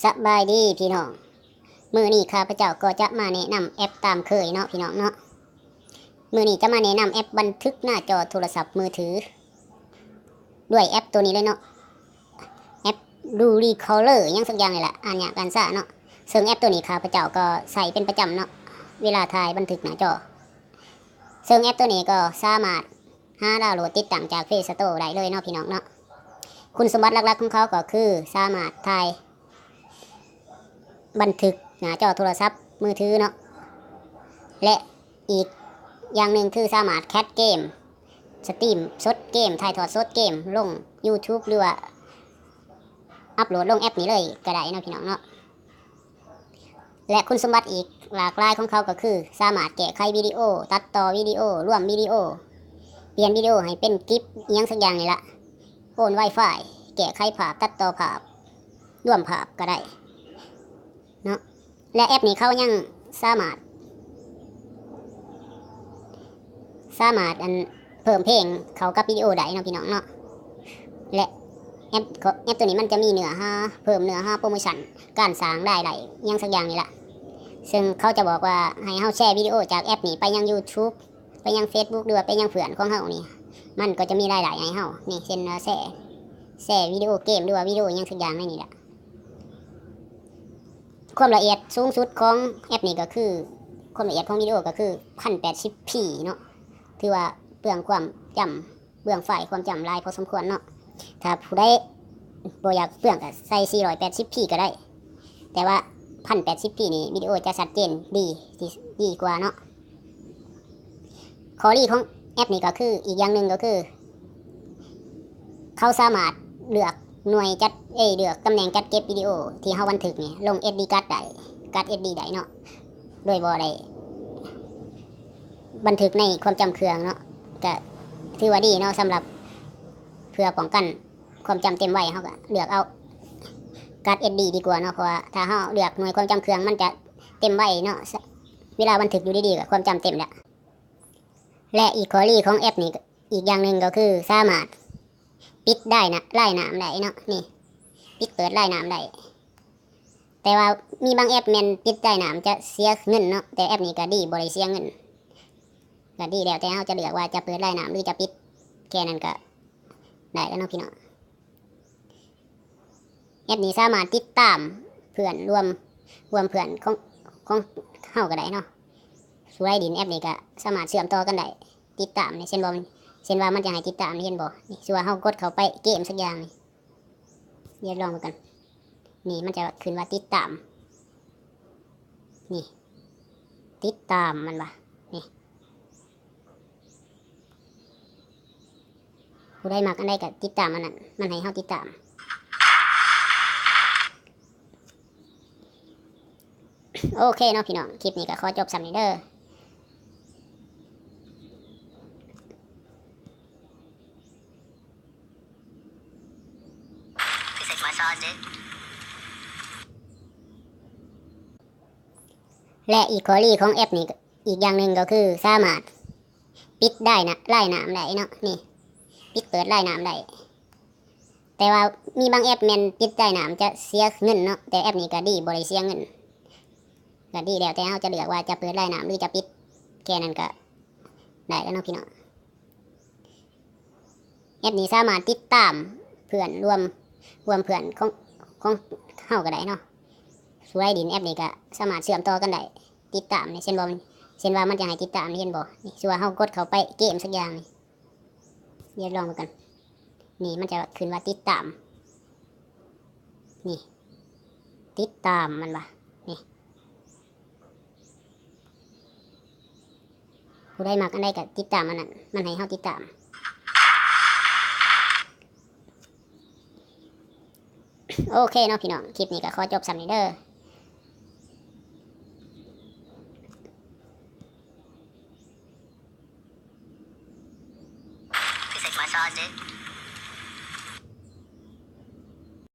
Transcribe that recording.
ສະບາຍດີພີ່ນ້ອງ, ມື້ນີ້ຂ້າພະເຈົ້າກໍຈະມາແນະນຳແອັບຕາມເຄີຍເນາະພີ່ນ້ອງເນາະ. ມື້ນີ້ຈະມາແນະນຳແອັບບັນທຶກໜ້າຈໍໂທລະສັບມືຖື ດ້ວຍແອັບໂຕນີ້ເລີຍເນາະ, ແອັບ Duo Recorder ຫຍັງສັກຢ່າງນີ້ແຫຼະ, ອ່ານຍາກອ່ານຊ້າເນາະ. ເຊິ່ງແອັບໂຕນີ້ຂ້າພະເຈົ້າກໍໃຊ້ເປັນປະຈຳເນາະ ເວລາຖ່າຍບັນທຶກໜ້າຈໍ. ເຊິ່ງແອັບໂຕນີ້ກໍສາມາດຫາດາວໂຫຼດຕິດຕັ້ງຈາກ Play Store ໄດ້ເລີຍເນາະພີ່ນ້ອງເນາະ. ຄຸນສົມບັດຫຼັກໆຂອງເຂົາກໍຄືສາມາດຖ່າຍ ບັນທຶກໜ້າຈໍໂທລະສັບມືຖືເນາະ ແລະ ອີກຢ່າງໜຶ່ງຄືສາມາດແຄສເກມ ສະຕຣີມສົດເກມ ຖ່າຍທອດສົດເກມລົງ YouTube ຫຼືວ່າອັບໂຫຼດລົງແອັບນີ້ເລີຍກໍໄດ້ເນາະພີ່ນ້ອງເນາະ. ແລະ ຄຸນສົມບັດອີກຫຼາກຫຼາຍຂອງເຂົາກໍຄືສາມາດແກ້ໄຂວິດີໂອ ຕັດຕໍ່ວິດີໂອ ລວມວິດີໂອ ປ່ຽນວິດີໂອໃຫ້ເປັນກິບ ອີ່ຫຍັງສັກຢ່າງນີ້ລະ, ໂອນ Wi-Fi ແກ້ໄຂພາບ ຕັດຕໍ່ພາບ ລວມພາບກໍໄດ້ເນາະ. ແລະ ແອັບນີ້ເຂົາຍັງສາມາດ ສາມາດ ອັນ ເພີ່ມເພງເຂົ້າກັບວິດີໂອໄດ້ເນາະພີ່ນ້ອງເນາະ. ແລະ ແອັບ ແອັບໂຕນີ້ມັນຈະມີເນື້ອຫາ ເພີ່ມເນື້ອຫາໂປຣໂມຊັນ ການສ້າງລາຍໄດ້ ອີ່ຫຍັງສັກຢ່າງນີ້ລະ. ເຊິ່ງເຂົາຈະບອກວ່າໃຫ້ເຮົາແຊວິດີໂອຈາກແອັບນີ້ໄປຍັງ YouTube ໄປຍັງ Facebook ຫຼືວ່າໄປຍັງເພື່ອນຂອງເຮົານີ້ ມັນກໍຈະມີລາຍໄດ້ໃຫ້ເຮົາ. ນີ້ ເຊັ່ນວ່າແຊ ແຊວິດີໂອເກມ ຫຼືວ່າວິດີໂອຫຍັງສັກຢ່າງໃນນີ້ລະ. ຄວາມລະອຽດສູງສຸດຂອງແອັບນີ້ກໍຄື ຄວາມລະອຽດຂອງວິດີໂອກໍຄື ໜຶ່ງພັນແປດສິບ P ເນາະ, ຖືວ່າເປືອງຄວາມຈຳ ເປືອງໄຟລ໌ຄວາມຈຳຫຼາຍພໍສົມຄວນເນາະ. ຖ້າຜູ້ໃດບໍ່ຢາກເປືອງກໍໃສ່ ສີ່ຮ້ອຍແປດສິບ P ກໍໄດ້, ແຕ່ວ່າ ໜຶ່ງພັນແປດສິບ P ນີ້ວິດີໂອຈະຊັດເຈນດີ ດີກວ່າເນາະ. ຂໍ້ດີຂອງແອັບນີ້ກໍຄື ອີກຢ່າງໜຶ່ງກໍຄື ເຂົາສາມາດເລືອກໜ່ວຍຈັດ ເອີຍ ເລືອກຕຳແໜ່ງຈັດເກັບວິດີໂອທີ່ເຮົາບັນທຶກນີ້ລົງ SD card ໄດ້ card SD ໄດ້ເນາະ, ໂດຍບໍ່ໄດ້ບັນທຶກໃນຄວາມຈຳເຄື່ອງເນາະ. ກະຖືວ່າດີເນາະ ສຳລັບເພື່ອປ້ອງກັນຄວາມຈຳເຕັມໄວ, ເຮົາກະເລືອກເອົາ card SD ດີກວ່າເນາະ, ເພາະວ່າຖ້າເຮົາເລືອກໜ່ວຍຄວາມຈຳເຄື່ອງ ມັນຈະເຕັມໄວເນາະ, ເວລາບັນທຶກຢູ່ດີໆ ກະຄວາມຈຳເຕັມແລ້ວ. ແລະ ອີກຂໍ້ດີຂອງແອັບນີ້ ອີກຢ່າງໜຶ່ງກໍຄືສາມາດປິດລາຍນ້ຳ ລາຍນ້ຳໄດ້ເນາະ, ນີ້ ປິດເປີດລາຍນ້ຳໄດ້. ແຕ່ວ່າມີບາງແອັບແມ່ນປິດລາຍນ້ຳຈະເສຍເງິນເນາະ, ແຕ່ແອັບນີ້ກໍດີ ບໍ່ໄດ້ເສຍເງິນ, ກໍດີ ແລ້ວແຕ່ເຮົາຈະເລືອກວ່າຈະເປີດລາຍນ້ຳ ຫຼື ຈະປິດ, ແຄ່ນັ້ນກໍໄດ້ແລ້ວເນາະພີ່ນ້ອງ. ແອັບນີ້ສາມາດຕິດຕາມເພື່ອນ ລວມ ລວມເພື່ອນຂອງ ຂອງເຮົາກໍໄດ້ເນາະ. ຜູ້ໃດຫຼິ້ນແອັບນີ້ກໍສາມາດເຊື່ອມຕໍ່ກັນໄດ້, ຕິດຕາມນີ້ ເຊັ່ນບໍ່ ເຊັ່ນວ່າມັນຈະໃຫ້ຕິດຕາມນີ້ ເຫັນບໍ່? ນີ້ ສົມມຸດວ່າເຮົາກົດເຂົ້າໄປເກມສັກຢ່າງນີ້, ດຽວລອງເບິ່ງກັນ. ນີ້ມັນຈະຂຶ້ນວ່າຕິດຕາມ, ນີ້ ຕິດຕາມ ແມ່ນບໍ່? ນີ້ ຜູ້ໃດມັກອັນໃດກໍຕິດຕາມອັນນັ້ນ, ມັນໃຫ້ເຮົາຕິດຕາມ. ໂອເຄເນາະພີ່ນ້ອງ, ຄລິບນີ້ກໍຂໍຈົບສ່ຳນີ້ເດີ. ແລະ ອີກຂໍ້ດີຂອງແອັບນີ້ ອີກຢ່າງໜຶ່ງກໍຄືສາມາດ ປິດລາຍນ້ຳ ລາຍນ້ຳໄດ້ເນາະ, ນີ້ ປິດເປີດລາຍນ້ຳໄດ້. ແຕ່ວ່າມີບາງແອັບແມ່ນປິດລາຍນ້ຳຈະເສຍເງິນເນາະ, ແຕ່ແອັບນີ້ກໍດີ ບໍ່ໄດ້ເສຍເງິນ, ກໍດີ ແລ້ວແຕ່ເຮົາຈະເລືອກວ່າຈະເປີດລາຍນ້ຳ ຫຼື ຈະປິດ, ແຄ່ນັ້ນກໍໄດ້ແລ້ວເນາະພີ່ນ້ອງ. ແອັບນີ້ສາມາດຕິດຕາມເພື່ອນ ລວມ ລວມເພື່ອນຂອງ ຂອງເຮົາກໍໄດ້ເນາະ. ຜູ້ໃດຫຼິ້ນແອັບນີ້ກໍສາມາດເຊື່ອມຕໍ່ກັນໄດ້, ຕິດຕາມນີ້ ເຊັ່ນບໍ່ ເຊັ່ນວ່າມັນຈະໃຫ້ຕິດຕາມນີ້ ເຫັນບໍ່? ນີ້ ສົມມຸດວ່າເຮົາກົດເຂົ້າໄປເກມສັກຢ່າງນີ້, ດຽວລອງເບິ່ງກັນ. ນີ້ມັນຈະຂຶ້ນວ່າຕິດຕາມ, ນີ້ ຕິດຕາມ ແມ່ນບໍ່? ນີ້ ຜູ້ໃດມັກອັນໃດກໍຕິດຕາມອັນນັ້ນ, ມັນໃຫ້ເຮົາຕິດຕາມ. ໂອເຄເນາະພີ່ນ້ອງ, ຄລິບນີ້ກໍຂໍຈົບສ່ຳນີ້ເດີ.